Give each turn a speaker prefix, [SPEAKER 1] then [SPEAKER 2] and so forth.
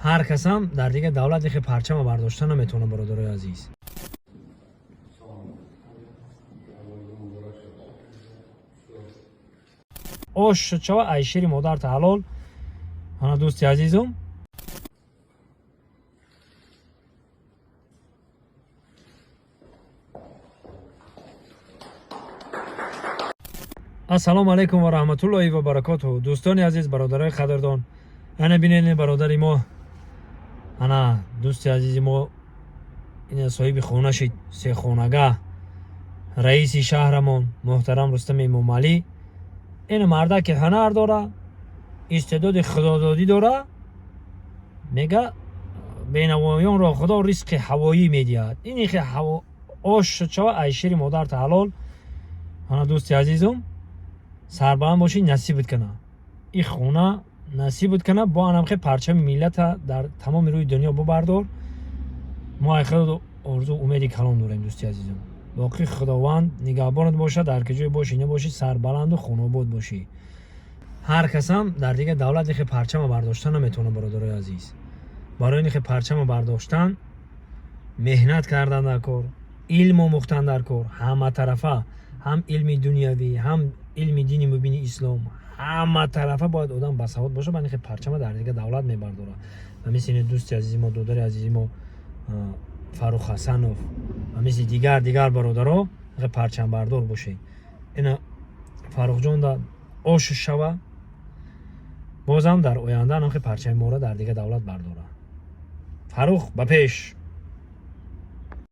[SPEAKER 1] Ҳар касам дар дигар давлат ихе парчама бардошта наметавона, бародарои азиз. Ош шава, ай шири модарта ҳалол. Ана, дӯсти азизум. Ассалому алайкум ва раҳматуллоҳи ва баракотуҳ, дӯстони азиз, бародарои қадрдон. Ана бинед, бародари мо, ана дӯсти азизи мо ина соҳиби хона шид, сехонага. Раиси шаҳрамон муҳтарам Рустами Эмомалӣ ин марда, ки ҳунар дора, истеъдоди худододӣ дора, мега: бенавоёнро Худо ризқи ҳавоӣ медиҳад. Ин ихе ош шава, ай шири модарта ҳалол. Ана, дӯсти азизум, сарбаланд бошӣ, насибат кана, и хона насибат кана. Бо анамхе парчами миллата дар тамоми рӯи дунё бубардор. Мо ай худо орзу, умеди калон дорем, дӯсти азизум. Боқӣ Худованд нигаҳбонат бошад, дар куҷое бошӣ набошӣ, сарбаланду хонобод бошӣ. Ҳар касам дар дигар давлат ихе парчама бардошта наметавона, бародарои азиз. Барои ин ихе парчама бардоштан меҳнат кардан дар кор, илм омӯхтан дар кор, ҳаматарафа, ҳам илми дунявӣ, ҳам илми дини мубини ислом, ҳаматарафа бояд одам басавод бошад, ба ин ихе парчама дар дигар давлат мебардорад. Ва мисли ин дӯсти азизи мо, додари азизи мо Фаррух Ҳасанов ва мисли дигар дигар бародаро ихе парчамбардор бошед. Ина Фаррухҷонда ош шава, бозам дар оянда анамхе парчами моро дар дигар давлат бардорад. Фаррух, ба пеш!